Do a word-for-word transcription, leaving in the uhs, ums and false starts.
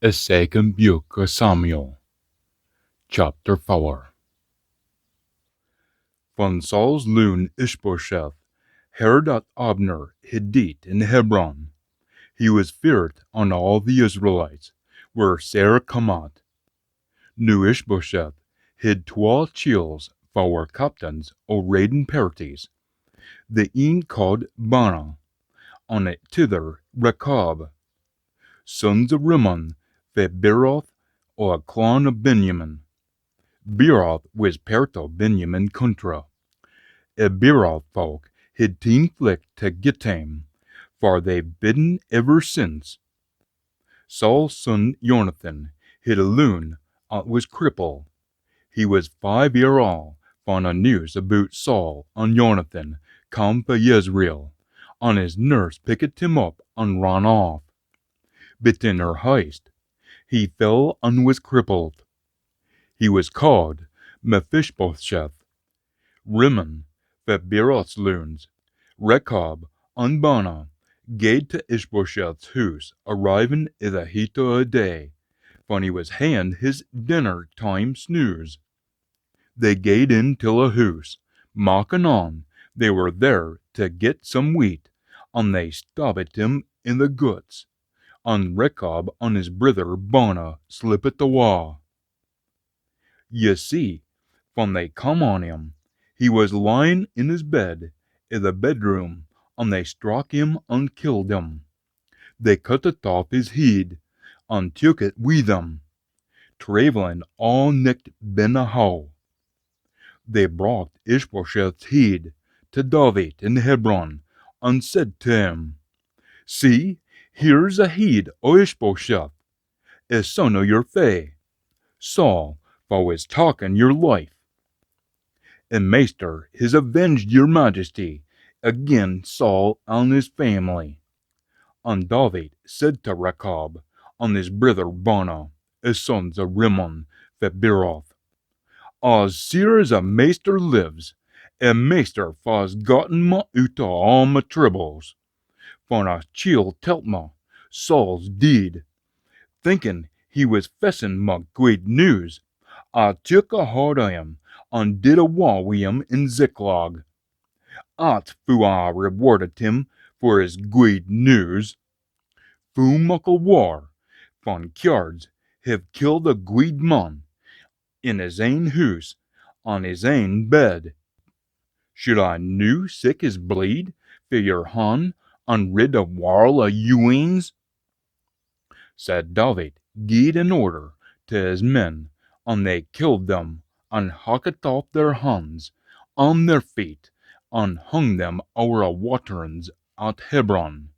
A Second Book o Samuel, Chapter fower. Fan Saul's loon Ishbosheth heard at Abner hid deet in Hebron, he wis feart, an aa the Israelites were sair come at. Noo Ishbosheth hid twa chiels fa were captains o raidin pairties, the een caaed Baanah, an the tither Rechab, sons o Rimmon, fae Beeroth, o a clan o Benjamin. Beeroth wis pairt o Benjamin cuntra. A Beeroth fowk hid teen flicht tae Gittaim, far they've bidden ever since. Saul's son Jonathan hid a loon at wis cripple. He wis five year aul fan a news aboot Saul an Jonathan cam fae Jezreel, an his nurse pickit him up an ran aff. Bit in her haste, he fell an wis crippled. He wis caaed Mephibosheth. Rimmon, fae Beeroth's loons, Rechab, an Baanah, gaed tae Ishbosheth's hoose, arrivin i the heat o a day, fan he wis haein his denner time snooze. They gaed in till a hoose, makkin on they were there tae get some weet, an they stabbit him i the guts, an Rechab an his brither Baanah slippit awa. Ye see, fan they come on him, he wis lyin in his bed i the bedroom, an they struck him an killed him. They cuttit aff his heid, an took it wi them, traivellin aa nicht ben a how. They brocht Ishbosheth's heid tae Daavit in Hebron, an said tae him, See, here's a heid o Ishbosheth, a son o yer fae, Saul, fa wis takkin yer life. A Maister his avenged yer majesty agin Saul an his faimily. An Daavit said tae Rechab an his brither Baanah, a sons o Rimmon fae Beeroth, As seer as a Maister lives, a Maister fa's gotten ma oot o aa ma tribbles. Fan a chiel telt ma Saul's deid, thinkin he wis fessin ma gweed news, A took a haud o him, an did awa wi him in Ziklag. At's foo A rewardit him for his gweed news. Foo muckle waur, fan kyards hiv killed a gweed man, in his ain hoose, on his ain bed. Should A noo seek his bleed fae yer han, an rid a warl o you eens? Sae Daavit gied an order tae his men, an they killed them, an hackit aff their hans, an their feet, an hung them ower a waterins at Hebron.